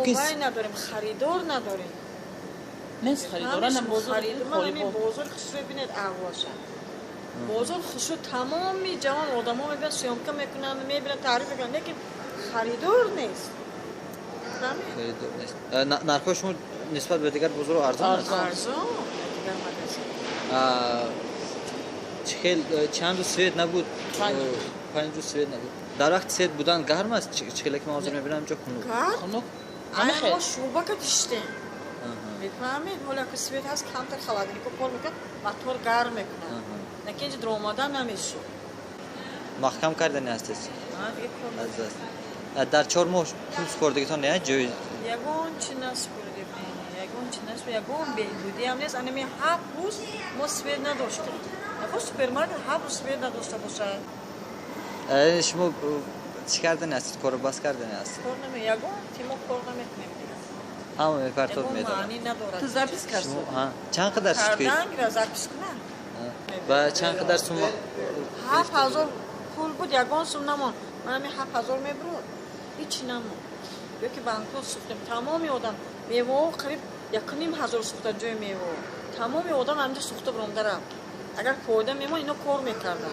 Мумкин вай надорем, харидор надорем. Нест харидора на бозор. Харид ман ҳамин бозор хушрӯ бинед, аҳволша. Бозор хушрӯ, тамоми ҷавон одамо мебинанд, съёмка мекунанд, мебинанд, таъриф мекунанд, лекин харидор нест. Фаҳмед? Харидор нест. Нархҳои шумо нисбат ба дигар бозорҳо арзон аст? Арзон. Арзон, дигар магазин. Чӣ хел, чанд рӯз свет набуд? 5. 5 рӯз свет набуд. Дар вақти свет будан гарм аст? Чӣ хеле ки ман ҳозир мебинам, инҷо хунук. Гарм. Хунук. Ай, Ҳамин. Мо шӯъба диштем. Мефаҳмед, ҳола ки свет ҳаст, камтар холодильнико кор мекунад, мотор гарм мекунад. Лекин инҷа даромадан намешуд. Маҳкам кардани ҳастед? Дига кор. Аз даст. Дар 4 моҳ пул супордагитон не ҷои? Ягон чи насупурдем, ягон чи насупурдем, ягон беҳбудиам нест. Анами 7 рӯз мо свет надоштем. Нахо супермаркет 7 рӯз свет надошта бошад? Шумо чӣ кардани ҳастед, корро бас кардани ҳастед? Кор наме, ягон тимо кор намекунем дига. Ҳама мепартод Ягон медонад. маънӣ надорад. Ту запись кард. Чанд қадар шуд ки Кардан гира, запись кунад. Ва чанд қадар сумма? 7000 пул буд, ягон сум намонд. Ман ҳамин 7000 мебурд, ҳичи намонд. Ё ки банкот сӯхтем, тамоми одам меваҳо қариб 1500 сӯхта, ҷои меваҳо. Тамоми одам ҳаминҷо сӯхта буромда рафт. Агар фоида мемон, ино кор мекарданд.